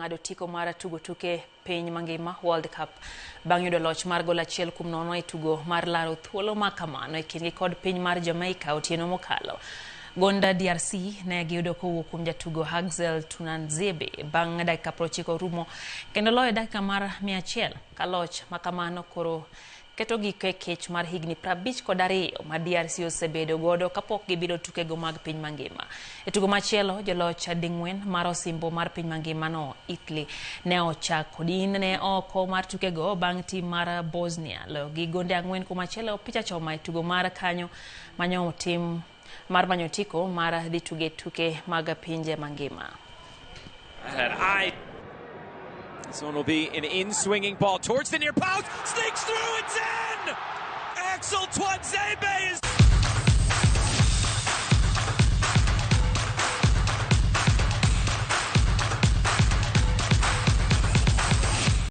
ong'ado otiko mar tugo tuke piny mangima World Cup bang' yudo loch mar gol 1-0 e tugo mar laro thuolo ma kamano e kindgi kod piny mar Jamaica otieno mokalo. Gonda DRC ne giyudo kowuok kuom jatugo Axel Tuanzebe bang' dakika 90 rumo kendo loyo dakika mar 100 ka loch ma kamano koro keto giko e kech mar higni 52 ma DRC osebedo godo kapok gibiro tukego mag piny mangima. E tugo machielo, joloch ding'wen mar osimbo mar piny mangima no Italy ne ochako din ne oko mar tukego bang' tim mar Bosnia loyo gi gonde 4-1 e opich achoma e tugo mar kanyo manyo tim mar manyo otiko mar dhi tuge tuke mag pinje mangima. This one will be an in-swinging ball towards the near post. Sneaks through, it's in! Axel Tuanzebe is...